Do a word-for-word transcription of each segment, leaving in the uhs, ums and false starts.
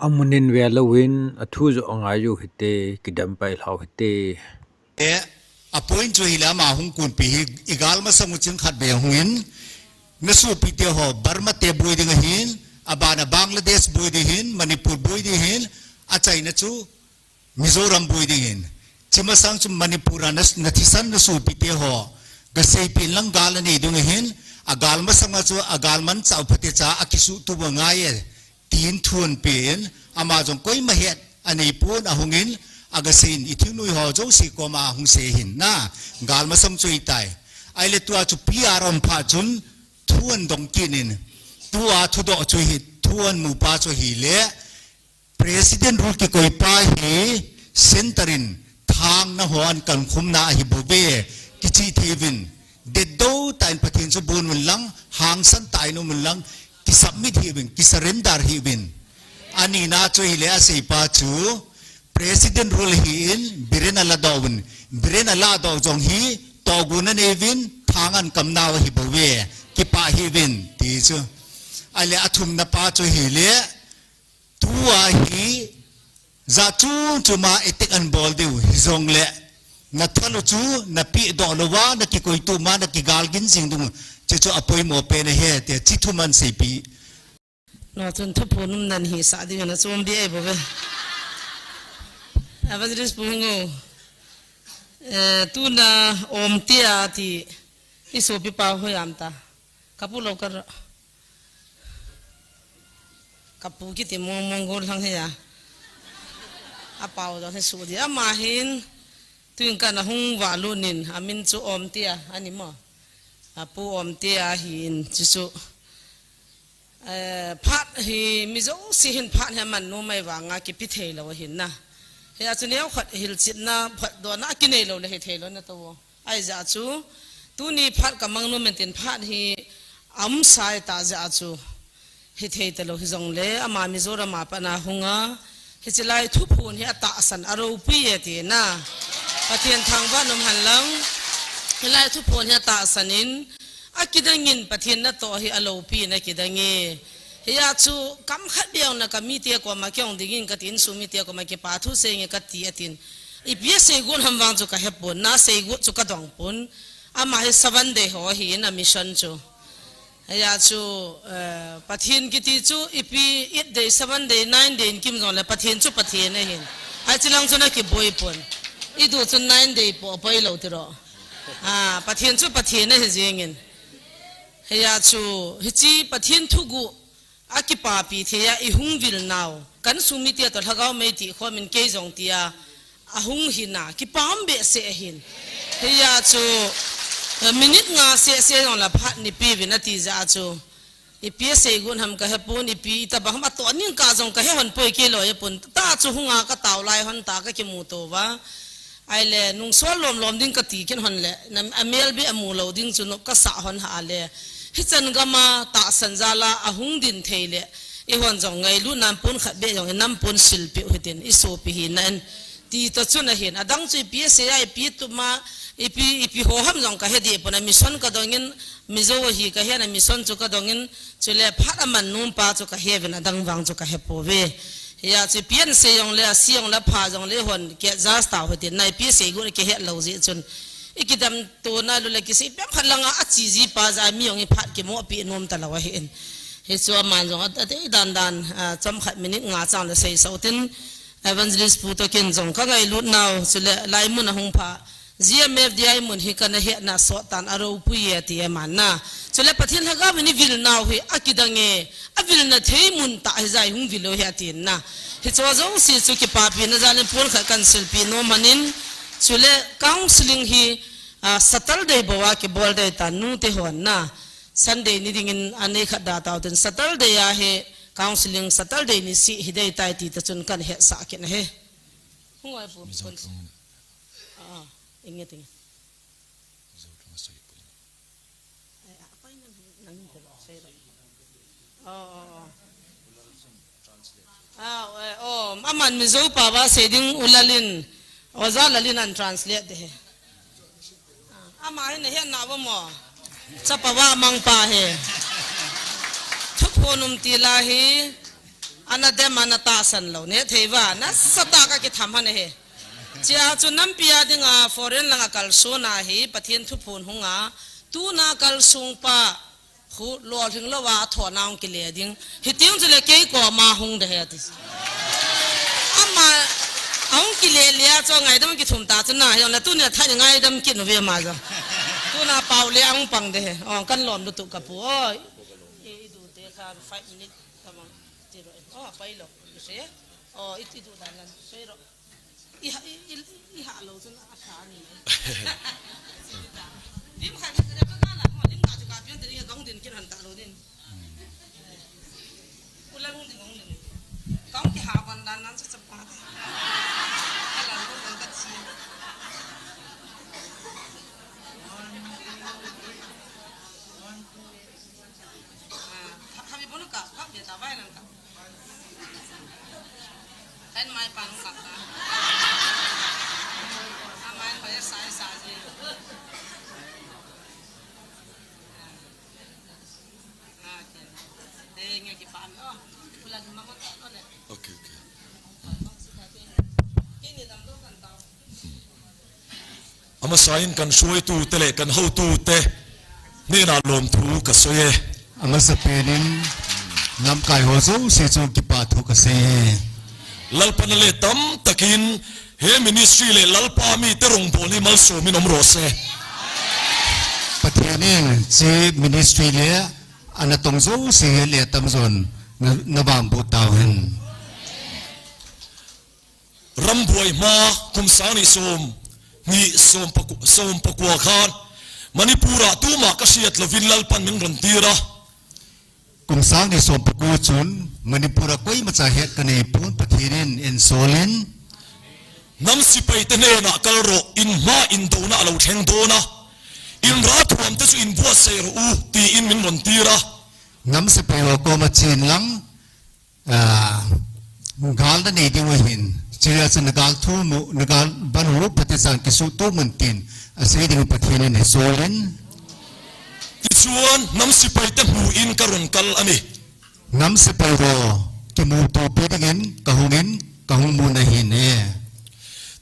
Amunin ve louvin, athu joh angai u hite, kidem pai lhau hite. E, a point chu hile ama hung kunpi hi, i gal masang u chun khat ve hung in, na sopi te ho, Burma te boi ding ahin, abana Bangladesh boi ding ahin, Manipur boi ding ahin, achaina chu Mizoram boi ding ahin. Chi masang chu Manipur a na, na thisan na sopi te ho, ga seipeh in lang gal anei ding ahin, a gal masang a chu, a gal manchah u phatecha, a kisuhtup u angai e. Tin thu anpen, ama jong koima het anei pon ahung in, aga seiyin, i thingnoi ho jouse koma ahung sei ahin na, gal masang chu ahitai. Ahile tua chu P R um phat chun thu andong kit in, tua thudoh chu hi, thu amu pa chu ahile, President rule kikoi pa hi, center in, thangna ho ahin kankhum na ahi bouve, kichih thei uvin, detdoh tah in Pathen chu bon uvin lang, hangsan tah in um uvin lang, kisubmit hih uvin, kisurrender hih uvin. Anina chu ahile asei pa chu, President rule ahin, Biren aladoh uvin, Biren aladoh jong hi, tohgon anei uvin, thang ahin kam nau ahi bouve, kipah hih uvin, ti chu. Ahile athumna pa chu ahile, tua hi, jat chom chom a attack ahin bol diu, hijongle, na thal u chu, na pehdoh louva, na kikoitup ma, na kigal gin jing ding u, chuchu apoimo pen ahi, tia chi thum ahin seipeh. No chun thuphon um nan hisah ding na chom beh ahi bouve. Evangelist Pu Hung o. Eh, tuna Omtia ti, i sopi pa hoiya um ta. Ka pu lou ka ra. Ka pu kiti mong mong gol hang he ya. A pau dang he su di ama hin. Tuin kana hung valut in, amin chu Omtia, ani mo. A pu Omtia ahin, chuchu. Eh, phat hi, mi jouse hin phat hi aman nom mai vanga kipe thei lou ahin na. Hia chu neokhat hilchetna, phatdohna kinei lou le hithei lou na to. Ahijeh chu, tuni phat ka mang nom in tin phat hi aum sai ta jeh chu. Hithei talou hijongle, ama Mizoram a pat na hunga, hiche lai thuphon hi atahsan a roupui e ti na. Pathen thangvah in um hen lang, hilai thuphon hi atahsan in, akidang in Pathen natoh hi aloupina kidang e. Hia chu kam khat beh na ka mite koma kihong ding in kati in, insung mite koma kipa thu seinge kati atin. Ipi asei got ham vang chu kahepon, na sei got chu kadong pon. Ama hi seven day ho ahin a mission chu. Hia chu, eh, Pathen kiti chu ipi eight day, seven day, nine day in kim jongle Pathen chu Pathen ahin. Hiche lang chu na kiboi pon. I duh chu nine day po, poi lou tiro. Ah, Pathen chu Pathen ahi jing in. Hia chu, hiche Pathen thuguh akipapi thei a i hung vil nau. Ka insung mite toh lhagao mei tih khom in kei jong tia ahung hina, kipah behseh ahin. Hia chu, eh, minute nga seh seh jong la phat nei peuvin ati jeh chu. Ipi asei got ham kahepon, ipi itobang ham atoh ning ka jong kahe hon poi, kei loi apon. Ta chu hunga katao lai hon ta kakimuto uva. Ahile, nungsol lom lom ding kati kit hon le, na, amel beh amu lou ding chu nop kasah hon hah le. Hichan gam a tahsan jal a ahung ding thei le, eihon jong ngailutna pon khat beh jong inam pon silpeh u hitin, i sopi hina in. Ti toh chun ahin, adang chu ipi asei a, ipi tup ma, ipi, ipi ho ham jong kahe deh pon a, mission kadong in, Mizo ahi kahen a, mission chu kadong in, chule phat aman nom pa chu kahe uvin, adang vang chu kahe pouve. Hia chu ipi asei jongle, asei jongle, apha jongle, hon, ki adjust tau hitin, na ipi asei got na kihe lou jeh chun. I kidemtona lou le kisei peng khat lang a, ache ji pa jeh a mi jong hi phat kimopi nom talou ahin. Hichu aman jong a, adei dan dan, a, chomkhat minute nga chang le seisah u tin, Evangelist Pu toh ken jong ka ngailut nau, chule lai mun ahung pha. G M F D I mun hi kana hetna sot tan a roupui e ti aman na. Chule Pathen lhagao in i vil nau hi akidang e, avilna thei mun tah hijeh a i hung vil u ahi atin na. Hiche jouse chu kipapina jal in pon khat kahin silpeh nom ahin, chule counseling hi, ah, Saturday bou a kibol ding ahitan nute hon na. Sunday ni dingin anei khat da tau tin Saturday a hi counseling Saturday ni seh hi ding ahitai ti toh chun kahin hetsah kit ahi. Hung oi pu. Mizo thong. Ah, inge tinge. Mizo thong a soi pu. Ai, a, pai nang, nang, nang, soi ro. Oh, oh, oh. Ah, eh, oh, aman Mizo pao a sei ding U Lal in, Oja Lal in ahin translate ding ahi. Ah, ama hi nahet nau vo mo. Chapa va mang pa hi. Thuphon um ti la hi. Ana dem ana tahsan lou, neh thei va, nasatah a kitham hon ahi. Chea chu nampi a dinga foreign langa kalsona hi, Pathen thuphon hunga, tuna kalsong pa, khu lolhing louva, athona hung kile ding. Hiti hung chule kei koma hung de ahi ati. Ama, ahung kile le a chu ngaidam kithum ta chu na, hijongle tunia thain ngaidam kit uve ama jong. Tuna pao le ahung pang de ahi. O, kan lom lutu kapu. O, i, i du te kha five minute. Tabang, tiro, o, pai lo, i se. O, i, i du dan lan, se ro. I ha, i, i, i ha lo chun a sa ni. Lim khat ka da ka la, o, lim ka chu ka pian te ni ka hung din kin han ta lo din. Ulan hung din hung din. Ka hung ki ha ban dan nan sa sa pa. Ala lo dan ka chi. Okay, okay. Amasan kan suaitute le kan houtute, nina lom thu ka sei e. Amasapen in lamkai ho jouse chu kipa thu ka sei e. Lalpan ale tamtakin he ministry le Lalpa mite rongbol hi malsom in um ro se. Pathen in hiche ministry le ana tong jouse hi le tamjon na, na vangboh tauhen. Rambuai hma kum sang ni som, ni som paku-, som pakua khan Manipur a tuma ka siat lovin Lalpan min ron tir a. Kum sang ni som paku chun Manipur a koima cha het ka nei pon, Pathen in ensol in. Nam sepai te nena kal ro, in hma in dona a lo thleng dona. In ra thuam te chu in buatsah ro u, tiin min ron tir a. Nam sepai ho koma chen lang, Ah, gal na nei diu ahin. Chule chu na gal thum u, na gal ban u, Pathen chan kisuhtoh un tin asei diu Pathen in asol in. Tichuan, nam sepai te hmu in ka ron kal a nih. Nam sepai ho kimuto pi dingin ka hung in, ka hung mu na hin e.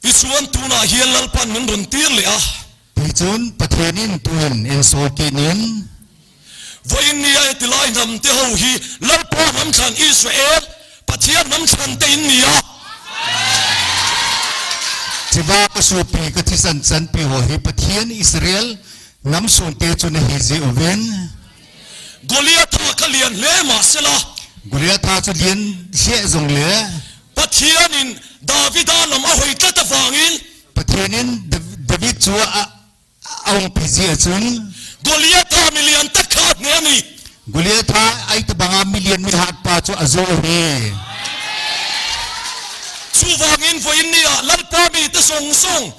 Tichuan, tuna hian Lalpan min ron tir le a. Tichun Pathen in tuin ensol kit in. Vawiin nia hiti lai nam te ho hi Lalpa nam thlan Israel, Pathen nam thlan te in ni a. Chivang ka sopi ka thisan chanpi ho hi Pathen Israel nam sun te chu na hi ji uvin. Goliath a ka lian hle mah sela. Goliath a chu lian hle jong le. Pathen in David a nam a hoi tlat avangin. Pathen in Dav-, David chu a, a umpi ji a chun. Goliath a milian tak khat ne a ni. Goliath a ai ta banga milian mi hat pa chu a zo hi. Chuvangin vawiin nia Lalpa mi te song song.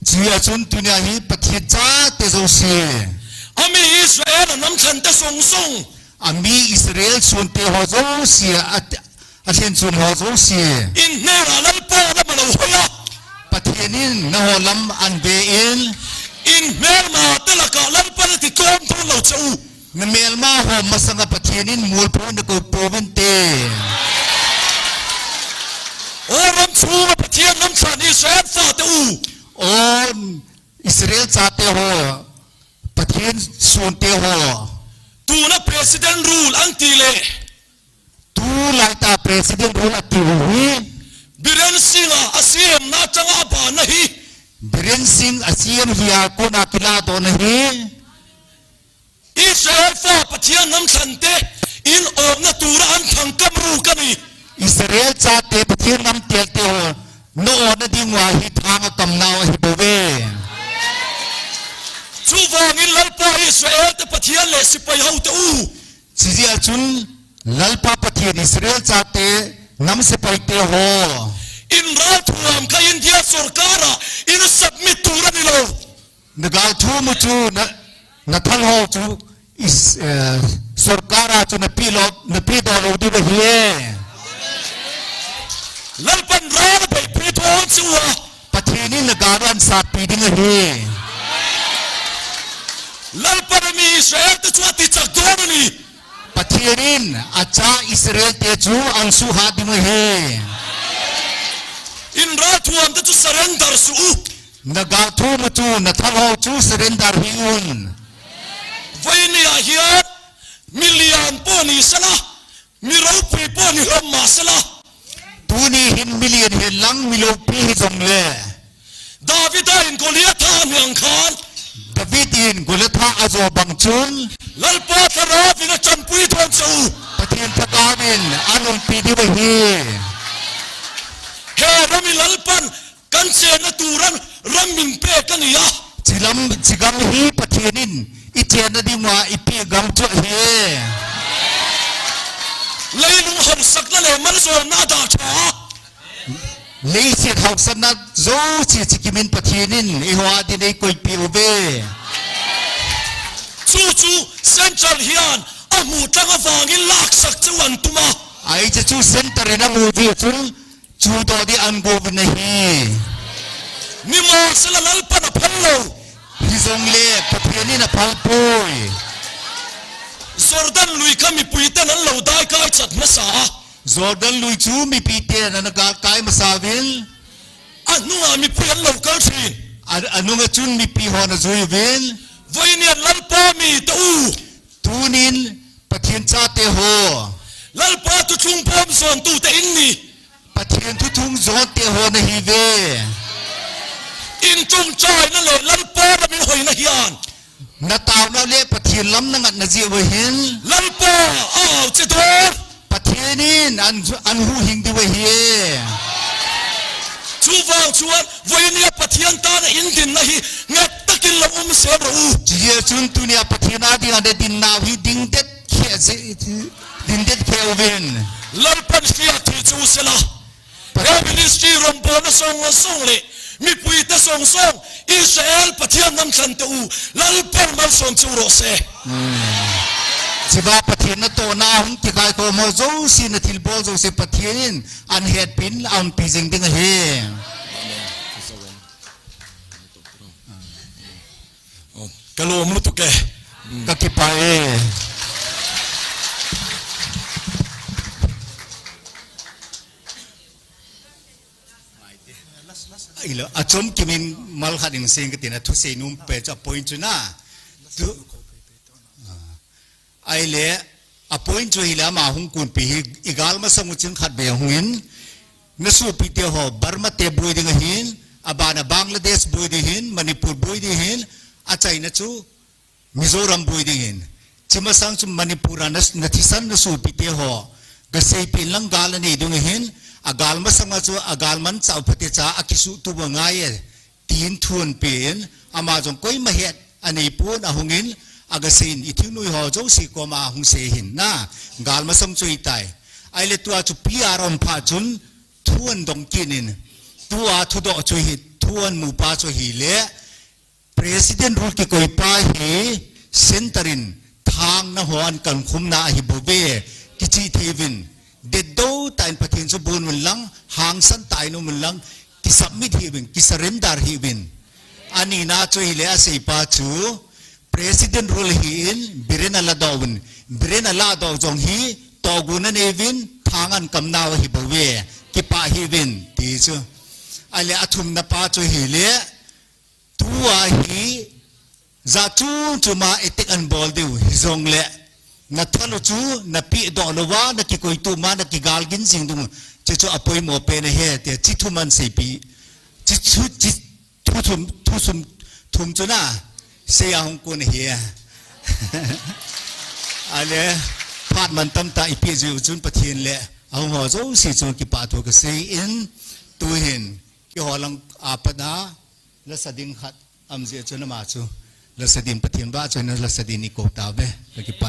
Chule chun tunia hi Pathen chate jouse. A mi Israel a nam thlan te song song. A mi Israel sun te ho jouse a, a thlen sun ho jouse. In hmel a Lalpa lam a lo hoi a. Pathen in na ho lam an ve in. In hmel ma te laka Lalpa na ti kom thon lo che u. Na melma ho masanga Pathen in mualpho na ko pouvinte. O ram chunga Pathen nam thlan Israel chate u. O Israel chate ho, Pathen sun te ho. Tuna President rule an ti le. Tulai ta President rule a ti u hi. Biren Singh a, a C M na changa a ban na hi. Biren Singh a C M hi a kona kila do na hi. Israel fa Pathian nam thante in omna tura an thang kam ru ka ni. Israel chate Pathian nam telte ho na omna ding uva hi thang a kam nau ahi bouve. Chuvangin Lalpa Israel te Pathian le sipai ho te u. Chijeh a chun Lalpa Pathian Israel chate nam sipai te ho. In ral thuam kha India sorkar a in submit tura ni lo. Na gal thum u chu na, na thal ho chu is, eh, sorkar a chu na pe lo, na pe do lo ding ahi e. Lalpan ral bei pe thon chu a. Pathian in na gal an sat pe ding ahi. Lalpan mi Israel te chu a ti chak do ni. Pathian Pathen in acha Israel te chu asuhhat ding ahi. In ra thuam te chu surrender suh u. Na gal thum u chu, na thal ho chu surrender hih un. Vaini a hian milian po ni sela, mi ropui po ni hlawm mah sela. Tuni hin milian hen lang mi lopi hi zong le. David in Goliath a hniang khan. David in Goliath a zo bang chun. Lalpa Thlarau in a chanpui thawn chauh. Pathen Thlarau in a nungpi diu ahi. He ram hi Lalpan kan chenna turan ram min pek a ni a. Chilam, chigam hi Pathen in i chenna ding a i pek gam chu ahi. Leilung hausakna le malzawlna a dah tha. Leiset hausakna zo chi chi kimin Pathen in i ho a din ei koipi u ve. Chu chu central hian a hmuh tlang avangin laksak chauh an tum a. Ai che chu center in a mu ve chun chu do di an go vin ahi. Ni mo sela Lalpan a phal lo. Hi zong le Pathen in a phal poi. Jordan lui kha mipui ten an lo dai kai chat hmasa a. Jordan lui chu mipi ten an a gal kai masa vin. A hnunga mipui an lo kal thin. A, a hnunga chun mipi hon a zui vin. Vaini an Lalpa mi ta u. Tunin Pathen chate ho. Lalpa thu chung pom zon tu te in ni. Pathen thu chung zon te ho na hi ve. In tung chai na le Lalpa na min hoi na hian. Na tauna le Pathen lam na ngat na zia vahin. Lalpa, au che dor. Pathen in an, an hu hing di vahi. Chu vang chuan, vaini a Pathen ta na in din na hi, ngat takin lo um se ro u. Chi zia chun tunia Pathen a ding a de din na hi ding det khe ze, din det khe u vin. Lalpan hria thi chu sela. He ministry rombo na song song le, mipui ta song song, Israel Pathen nam thlan te u, Lalpan malsawm chu ro se. Hmm. Chiba Pathen na to na hung ti kai ko mo zo si na thil bol zo si Pathen in an het pin an pi zing ding ahi. Oh, ka lawm lutuk e. Ka kipah e. Ilo, a chom kimin mal khat in sing ka tina thusei num pe cha point chu na. Tu, ah. Ai le, a point chu hi le ama hung kun pi hi, i gal masang u ching khat ve hung in, na supi te ho, Burma te bui ding ahin, a bana Bangladesh bui ding hin, Manipur bui ding hin, a China chu, Mizoram bui ding hin. Chi masang chu Manipur a na, na thisan na supi te ho, ka sei pin lang gal a nei dung ahin, a gal masang a chu, a gal man chau phate cha, a kisu tu ba ngai e. Tin thun pin, ama jong koima het, a nei pun a hung in, a ga sei in, i thingnui ho zo si koma a hung sei hin na, gal masang chu i tai. Ai le tua chu P R om pha chun, thun dong kin in, tua thu do chu hi, thun mu pa chu hi le, President rule ki koi pa hi, center in, thang na ho an kan khum na ahi bo ve, ki chi thei vin. Det do ta in Pathen chu bun vin lang, hangsan ta in um vin lang, ki submit hi vin, ki surrender hi vin. Ani na chu hi le a sei pa chu, President rule hi in, Biren a la do vin, Biren a la do jong hi, to gu na nei vin, thang an kam na ahi bo ve, ki pa hi vin, ti chu. Ai le a thum na pa chu hi le, Tua hi, za chung chuma etik an bol diu, hi zong le. Na thalu chu, na pi do lo va, na ki koi tu ma, na ki gal gin zing dung. Chi chu a poimo pe na he, te chi thum an sei pi. Chi chu, chi thu thum, thu sum, thum chu na, sei a hong kun hi. A le, phat man tam ta i pi ziu chun Pathen le, a hong ho zo si chun ki pa thu ka sei in, tu hin, ki ho lang a pa na, La sa ding khat, am zia chu na ma chu. La sa ding Pathian ba chu na la sa ding ni ko ta ve. Ka ki pa.